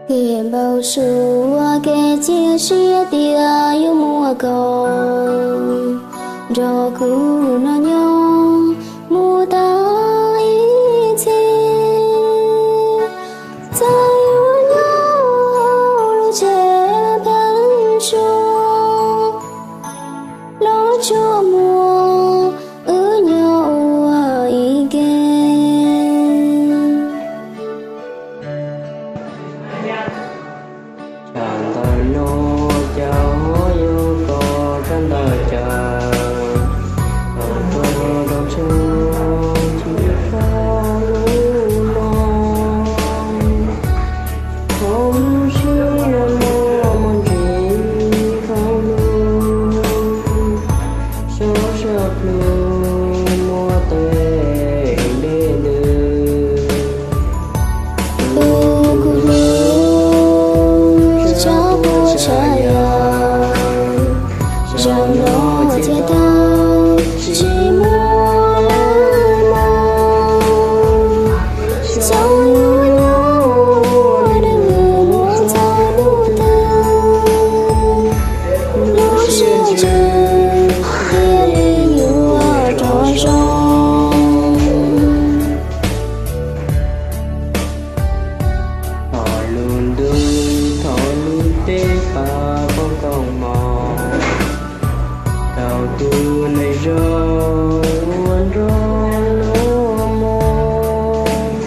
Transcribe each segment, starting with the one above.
Tiam npau suav kev cia siab tias yuav muaj koj nrog kuv nrog nyob mus tau ib txhis. Txawm yuav nyob hauv lub tsev pheeb suab, los tsuas muaj wb nyob ua ib ke. Tsam ntawm no cas ho yuav koj rau ntawm cas, tau tuag tau tseg tsis tau lub no. Qhov lub siab no muaj ntsis qhov lub, sab sab plhu muaj tes dej ntws. Tus kuv hlub, tsav puas tsav yam, zaum no ces tau tsis muaj lawm mog. Xyov yuav nyob ua neeg mus txog hnub twg, lub siab ntsws thiaj li yuav rov zoo. Thov lub ntuj, thov lub teb pab poob koob hmoov rau tus neeg zoo uas nrog luag mus.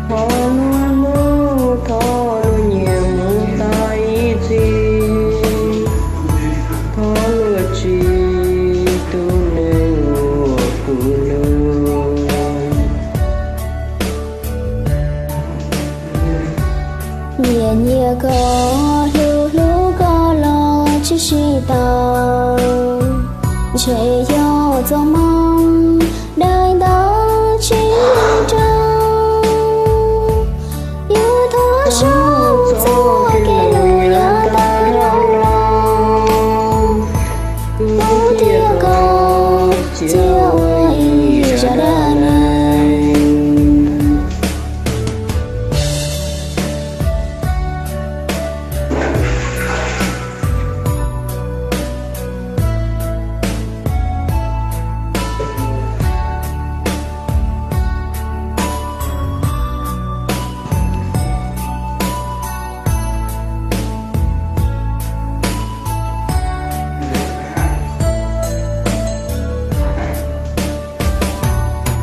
Thov luag hlub, thov luag nyiam mus tau ib txhis. Thov luag tsis tu neeg uas kuv hlub. Nyiam nyiam koj, hlub hlub koj los tsis sib tau. Ntshe yog txoj hmoo dawb ntawv tsis raug, yuav thov zoo txoj kev lus yav tag los, kuv thiab koj cia ua ib zaj dab neeg.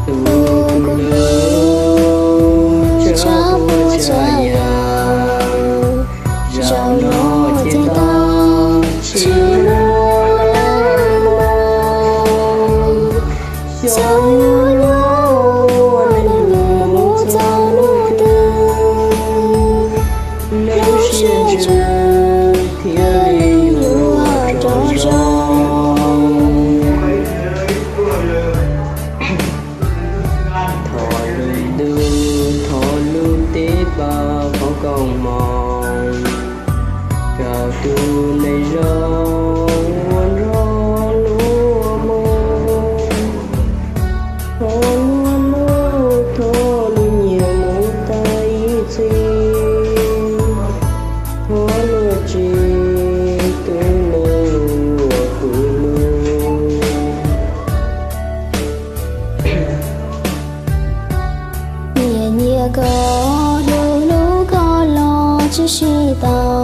Tus kuv hlub, tsav puas tsav yam, zaum no ces tau tsis muaj lawm mog. Xyov yuav nyob ua neeg mus txog hnub twg, lub siab ntsws thiaj li yuav rov zoo. Thov lub ntuj, thov lub teb pab poob koob hmoov rau tus neeg zoo uas nrog luag mus. Thov luag hlub, thov luag nyiam mus tau ib txhis. Thov luag tsis tu neeg uas kuv hlub. Nyiam nyiam koj, hlub hlub koj los tsis sib tau.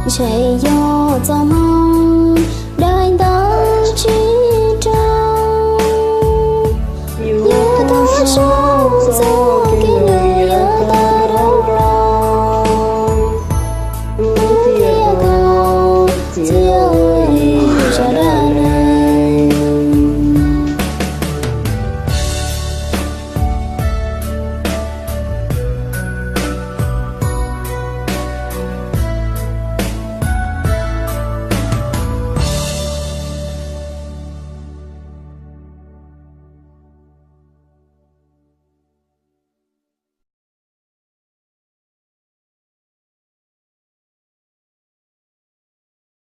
Ntshe yog txoj